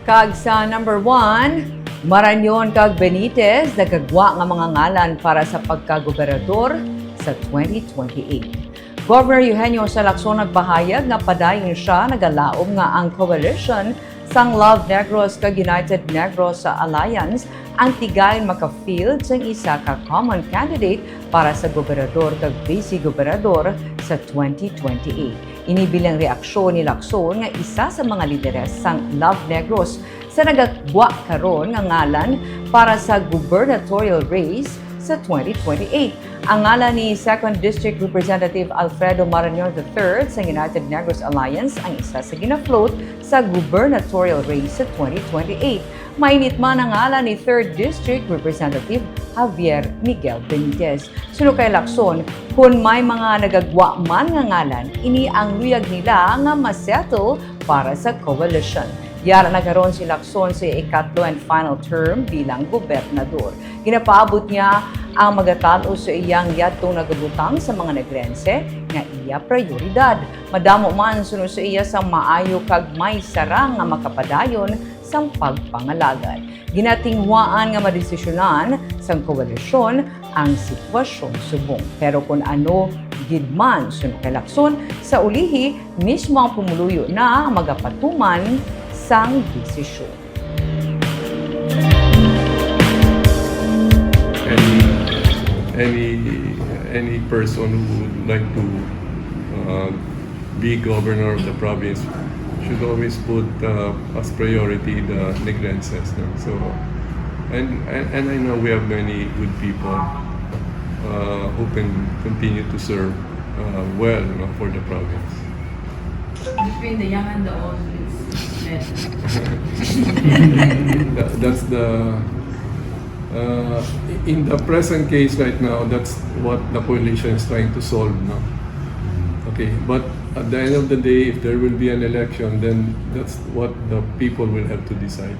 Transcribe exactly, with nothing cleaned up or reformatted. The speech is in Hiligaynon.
Kag sa number one, Marañon kag Benitez nagagwa nga mga ngalan para sa pagkagobernador sa twenty twenty-eight. Governor Eugenio Jose Lacson nagpahayag nga padayon sia nagalaom nga ang coalition sang Love Negros kag United Negros Alliance ang tigayon maka-field sang isa ka common candidate para sa gobernador kag vice-gobernador sa twenty twenty-eight. Ini bilang reaksyon ni Lacson nga isa sa mga lideres sang Love Negros sa nagagwa karon nga ngalan para sa gubernatorial race sa twenty twenty-eight. Ang ngalan ni Second District Representative Alfredo Marañon the third sa United Negros Alliance ang isa sa gina-float sa gubernatorial race sa twenty twenty-eight. Mainit man ang ngalan ni Third District Representative Javier Miguel Benitez. Suno kay Lacson, kun may mga nagagwa man nga ngalan, ini ang luyag nila nga ma-settle para sa coalition. Yara na karon si Lacson sa iya ikatlo and final term bilang gobernador. Ginapaabot niya ang magatan-o sa iyang yadtong nagabutang sa mga Negrense nga iya prioridad. Madamo man suno sa iya sang maayo kag may sarang nga makapadayon sang pagpangalagad. Ginatinguhaan nga madesisyonan sang koalisyon ang sitwasyon subong. Pero kun ano gid man, suno kay Lacson, sa ulihi, mismo ang pumuluyo na ang magapatuman sang desisyon. Any, any, any person who would like to uh, be governor of the province should always put uh, as priority the Negrenses. No? So, and, and and I know we have many good people uh, who can continue to serve uh, well, you know, for the province. Between the young and the old, it's better. That, that's the uh, in the present case right now. That's what the coalition is trying to solve. No? Okay, but at the end of the day, if there will be an election, then that's what the people will have to decide.